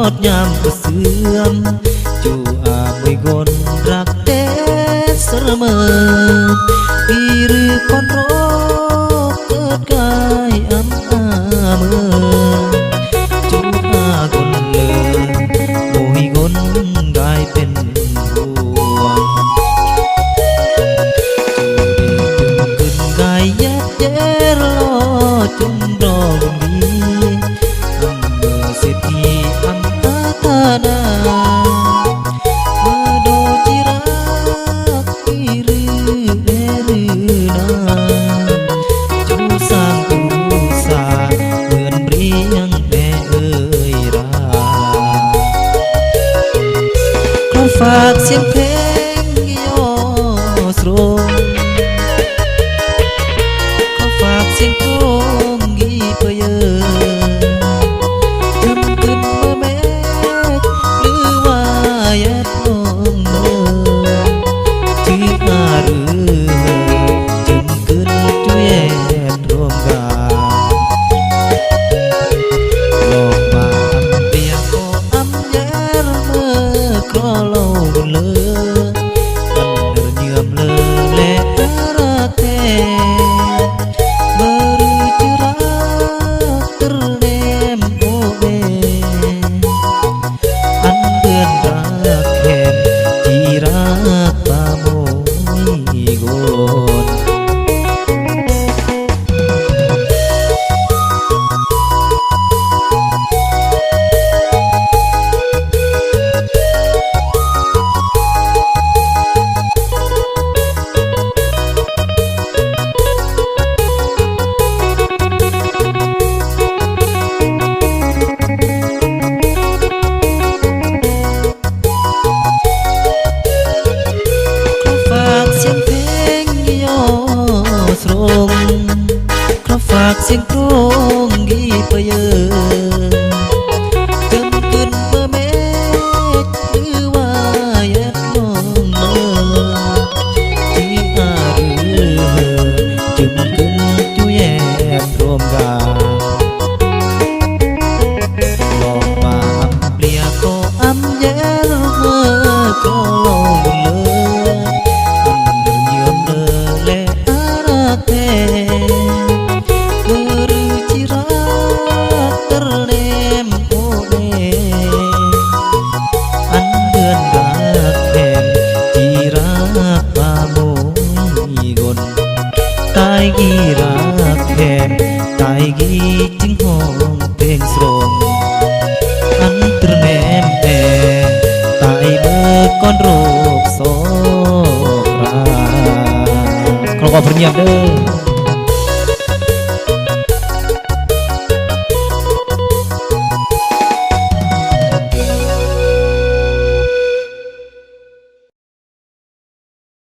ອດຍາມກໍເສື່ອມ ຈູອາມວຍກົນ ຮັກແຕ່ສະເໝີ ປີຫຼືຄອນໂຣ ເກີດກາຍອຳອາເມີ ຈູອາກົນເລີ ໂມຫິກົນກາຍເປັນຫ່ວງ ຈູດີຈຶ່ງຂຶ້ນກາຍແຍດແຍະລໍ ຈຸ່ມດອກບຸນດີ ອຳເມີເສດຖີອຳອາຕານາ ມາໂດຈິຣັກ ອີລືແລລືນາ ຈູສ້າງຈູສາ ເຮືອນເຮືອນແມ່ເອີຍລາ ຂໍຝາກສຽງເພງຍໍ່ໂສງ ຂໍຝາກສຽງໂຂງກີປະເຢີ ຈຳກຶນເມີແມດ ຫຼືວ່າແຍດໂຮມເມີ ຈື່ອາລື ຈຳກຶນຈຸແຍດໂຮມກາ ລອງມາອຳເປຍກໍອຳແຍດເມີ ຂໍເລົ່າບຸນເລີ ອັນເນີເຍືອມເລີແລະອາຣັກແທ້ ເມີລືຈິຣັກ ຕຶລແນມໂອເອ ອັນເພື່ອນຮັກແທນ ທີ່ຮັກປາໂມຍໂກນ. ຂໍຝາກສຽງເພງຍໍ່ໂສງ ຂໍຝາກສຽງໂຂງກີປະເຢີ ຈຳກຶນເມີແມດ ຫຼືວ່າແຍດນ້ອງເມີ ຈີອາລື ຈຳກຶນຈຸແຍດໂຮມກາ ລອງມາອຳເປຍກໍອຳແຍດເມີ ຂໍເລົ່າບຸນເລີ ອັນເນີເຍືອມເລີແລະອາຣັກແທ້ ເມີລືຈິຣັກ ຕຶລແນມໂອເອ ອັນເພື່ອນຮັກແທນ ທີ່ຮັກປາໂມຍໂກນ ຕາຍກີຮັກແທນ ຕາຍກີຈຶ່ງຮ້ອງເພງໂສງ ອັນຕຶລແນມແອ ຕາຍເມີກ່ອນໂລກສອກລາ ຂໍຂອບພະຄຸນຍາມເດີ.